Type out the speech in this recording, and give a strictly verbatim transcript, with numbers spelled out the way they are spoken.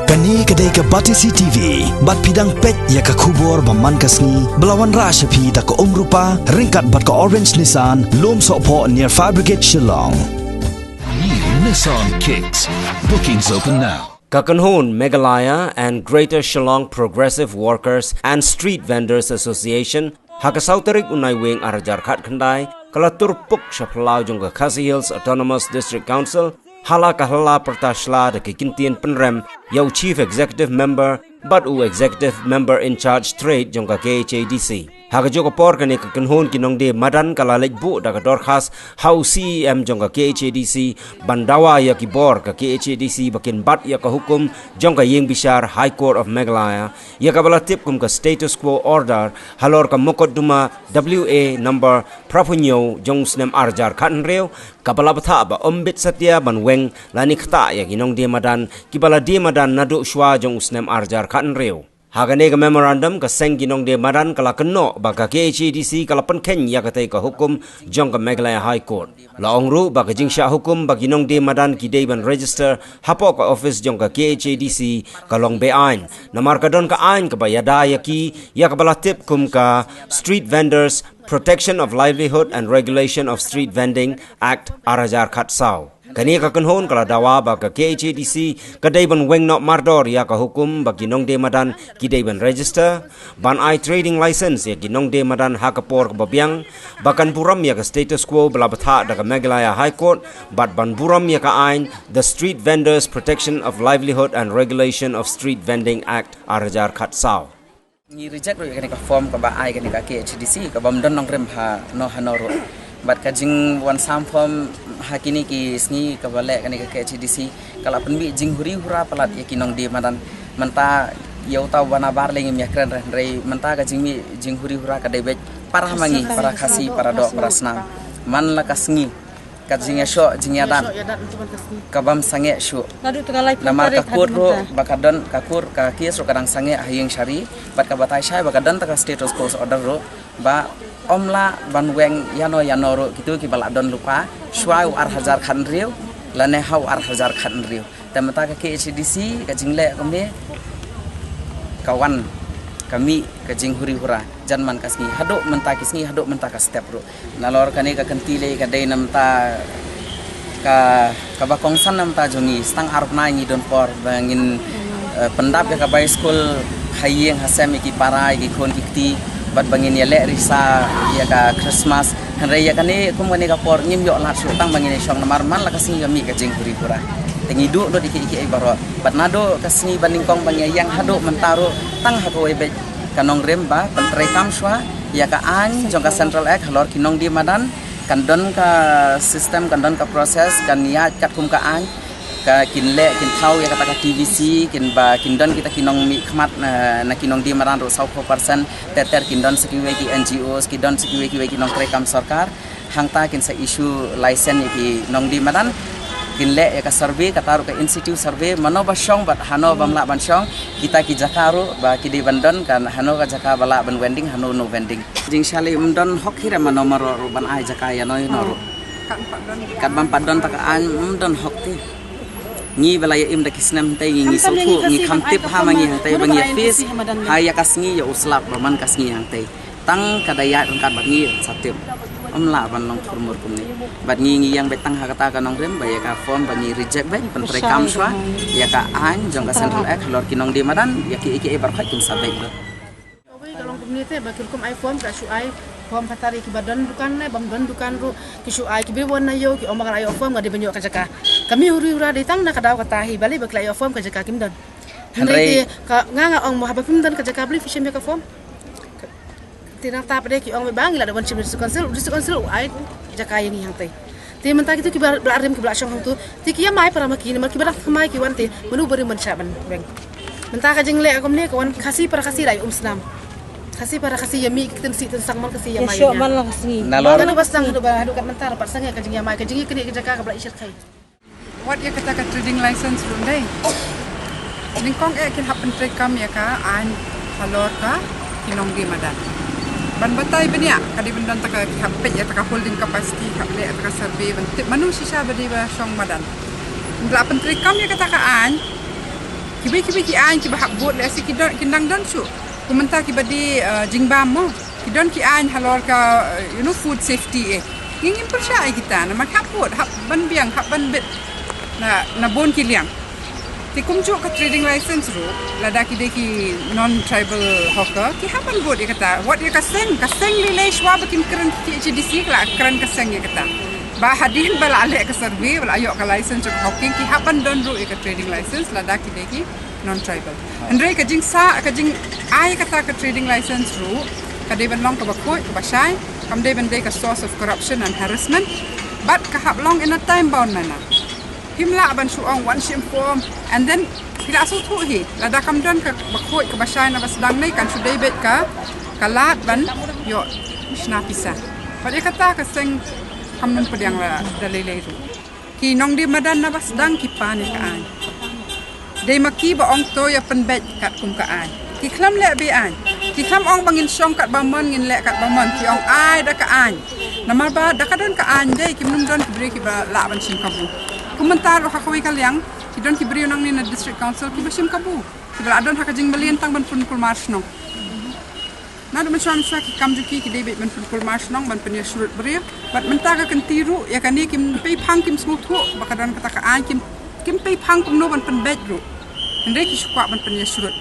Kane ka dei ka Batesi T V, bad phi dang peit ïa ka khubor ba man ka sngi, ba la wanrah sha phi da ka Umrupa, ryngkat bad ka Orange Nissan, Lumsohphoh near Fire Brigade Shillong. New Nissan Kicks. Bookings open now. Ka kynhun Meghalaya and Greater Shillong Progressive Workers and Street Vendors Association, ha ka saw tarik u Naiwieng ar hajar khatkhyndai, ka la tur puk sha phyllaw jong ka Khasi Hills Autonomous District Council, ha la ka hla pyrta shla da ki kyntien pynrem ïa u Chief Executive Member bad u Executive Member in Charge Trade jong ka K H A D C. Ha kajuh ka por kane ka kynhun ki nongdie madan ka la leit buh da ka dorkhas ha u C E M jong ka K H A D C ban dawa ïa ki bor ka K H A D C ba kin bat ïa ka hukum jong ka ïing bishar High Court of Meghalaya, ïa kaba la tip kum ka Status Quo Order, halor ka mukotduma W A number phra phew hynñiew jong u snem ar hajar khathynriew, kaba la bthah ba ym bit satia ban weng lane ktah ïa ki nongdie madan kiba la die madan naduh shwa jong u snem ar hajar khathynriew. Ha kane ka memorandum, ka seng ki nongdie madan ka la kynnoh ba ka K H A D C ka la pynkheiñ ïa katei ka hukum jong ka Meghalaya High Court. La ong ruh ba ka jingshah hukum ba ki nongdie madan ki dei ban register hapoh ka office jong ka K H A D C ka long be-aiñ, namar ka don ka aiñ kaba ïada ïa ki, ïa kaba la tip kum ka Street Vendors Protection of Livelihood and Regulation of Street Vending Act ar hajar khatsaw. Kane ka kynhun ka la dawa ba ka K H A D C ka dei ban weng noh mardor ïa ka hukum ba ki nongdie madan ki dei ban register, ban ai trading license ïa ki nongdie madan ha ka por kaba biang, ba kan burom ïa ka status quo ba la bthah da ka Meghalaya High Court, bad ban burom ïa ka aiñ, the Street Vendors Protection of Livelihood and Regulation of Street Vending Act ar hajar khatsaw. Ngi reject ruh ïa kane ka form kaba ai kane ka K H A D C, kaba ym don nongrim hano hano ruh. Bad ka jingwan sam form ha kine ki sngi kaba leh kane ka K H A D C, ka la pynmih jinghuri hura palat ïa ki nongdie madan. Mynta ïa uta u ba nabar lei ngim ïakren re, hynrei mynta ka jingmih jinghuri hura ka dei beit para ma ngi, para Khasi, para doh, para snam. Man la ka sngi ka jingïashoh jingïadat, ka bym sangeh shuh. Namar ka kur ruh ba ka don, ka kur, ka case ruh ka dang sangeh ha ïing shari, bad ka batai shai ba ka don ta ka status quo order ruh, ba ym lah ban weng ïano ïano ruh kito kiba la don lypa shwa u ar hajar khathynriew lane ha u ar hajar khathynriew. Te mynta ka K H A D C ka jingleh kumne ka wan, ka mih ka jinghuri hura jan man ka sngi haduh mynta ki sngi, haduh mynta ka step ruh. Nalor kane ka kynti lei ka dei na mynta ka, kaba kongsan na mynta jong ngi, stang ar bnai ngi don por ba ngin, eh, pyndap ïa ka bai skul ha ïing ha sem ïa ki para, ïa ki khun ki kti, bad ba ngin ïaleh risa ïa ka Christmas. Hynrei ïa kane, kum kane ka por ngim ïoh lad shuh tang ba ngin ïashong namar man la ka sngi ka mih ka jinghuri hura. Te ngi duh lut ïa ki, ïa ki ei baroh. Bad naduh ka sngi ba nyngkong ba ngi ïeng haduh mynta ruh tang ha kawei beit ka nongrim ba pyntreikam shuwa ïa ka aiñ jong ka Central Act halor ki nongdie madan. Kan don ka system, kan don ka process, kan ïaid katkum ka aiñ. Ka kin leh, kin thaw ïa kata ka T V C, kin ba, kin don kita ki nongmihkhmat na, na ki nongdie madan ruh sawphew percent, ter ter kin don sa kiwei ki N G Os, ki don sa kiwei kiwei ki nongtreikam sorkar. Hangta kin sa issue license ïa ki nongdie madan. Kin leh ïa ka survey, kata ruh ka in situ survey, mano ba shong bad hano bym lah ban shong, kita ki jaka ruh ba ki dei ban don, kan hano ka jaka ba lah ban vending, hano no vending. Jingshah lei ym don hok hi re mano maro ruh ban ai jaka ïano ïano ruh. Katba ym pat don ta ka aiñ ym don hok te. Ngi ba la ïa im da ki snem hangtei ngi, ngi sngewthuh, ngi kham tip ha ma ngi hangtei ba ngi ïa face ha ïa ka sngi ïa u slap ba man ka sngi hangtei. Tang ka da ïaid ryngkat bad ngi sa tip. Ym lah ban long thurmur kumne. Bad ngi ngi ïeng beit tang ha kata ka nongrim ba ïa ka form ba ngi reject beit, pyntreikam shuwa ïa ka aiñ jong ka Central Act halor ki nongdie madan, ïa kiei kiei baroh kin sa beit beit. Kawei ka long kumne te ba ki rukom ai form ka shu ai form kata re kiba don dukan ne bym don dukan ruh ki shu ai, kiba wan na ïew ki ong ba ngan ai form nga dei ban ïoh ka jaka. Ka mih huri hura dei tang na ka daw kata hi, balei ba ki la ïoh form ka jaka kim don. Hynrei te ka nga nga ong mo haba kim don ka jaka balei phi shim ïa ka form. Te nangta pat de ki ong ba ngi la dep ban shim district council, district council u ai jaka ïa ngi hangtei. Te mynta kito kiba la rim kiba la shong hangto te ki ïa mai para ma ki, namar kiba dang thymmai ki wan te mano ba rim ban shah ban weng. Mynta ka jingleh kumne ka wan Khasi para Khasi la ïa um snam. Khasi para Khasi ïa mih ki tynsih tynsang man Khasi ïa mai ïa ngi. Nalor ba sdang haduh ba haduh kat mynta la pat sangeh ka jingïa mai, ka jingïaknieh ka jaka kaba la i shyrkhei. Wat ïa kata ka trading license ruh ndei. Nyngkong eh kin hap pyntreikam ïa ka aiñ halor ka ki nongdie madan. Ban batai bniah ka dei ban don ta ka, ki hap peit ïa ta ka holding capacity, hap leh ïa ta ka survey ban tip mano shisha ba dei ba shong madan. Ba la pyntreikam ïa kata ka aiñ. Kiwei kiwei ki aiñ kiba hap bud lehse ki don, ki nang don shuh. Kumta kiba die, eh, jingbam mo. Ki don ki aiñ halor ka, eh, you know, food safety eh. Ngi ngim pyrshah ïa kita, namar ki hap bud, hap ban biang, hap ban bit. Na, na bun ki liang. Te kumjuh ka trading license ruh, lada ki dei ki non-tribal hawker, ki hap ban bud ïa kata. Wat ïa ka seng, ka seng lei lei shuwa ba kin kren ki T H A D C ka la kren ka seng ïa kata. Ba hadien ba la leh ka survey, ba la ïoh ka license jong ka hawking, ki hap ban don ruh ïa ka trading license, lada ki dei ki non-tribal. Hynrei ka jingsa, ka jingai kata ka trading license ruh, ka dei ban long kaba khuid, kaba shai, kam dei ban dei ka source of corruption and harassment. Bad ka hap long in a time bound manner. Phim lah ban shu ong wan shim form. And then phi la sngewthuh hi, lada kam don kaba khuid kaba shai na ba sdang ne kan shu dei beit ka, ka lad ban ïoh shna pisa. Bad ïa kata ka seng kam nym pdiang la da lei lei ruh. Ki nongdie madan na ba sdang ki pan ïa ka aiñ. Dei ma ki ba ong to ïa pynbeit katkum ka aiñ. Ki khlem leh be aiñ. Ki khlem ong ba ngin shong katba mon, ngin leh katba mon. Ki ong ai da ka aiñ. Namar ba da ka don ka aiñ dei, kim nym don ki briew kiba lah ban shim kabu. Kum mynta ruh ha kawei ka liang, ki don ki briew nangne na District Council kiba shim kabu, kiba la don ha ka jingmlien tang ban pynkulmar shnong. Naduh mynshuwa mynshuwa ki kam jong ki ki dei beit ban pynkulmar shnong, ban pynïasyrut briew. Bad mynta ka kynti ruh ïa kane kim pei phang, kim sngewthuh ba ka don kata ka aiñ, kim, kim pei phang kumno ban pynbeit ruh. Hynrei ki shu kwah ban pynïasyrut.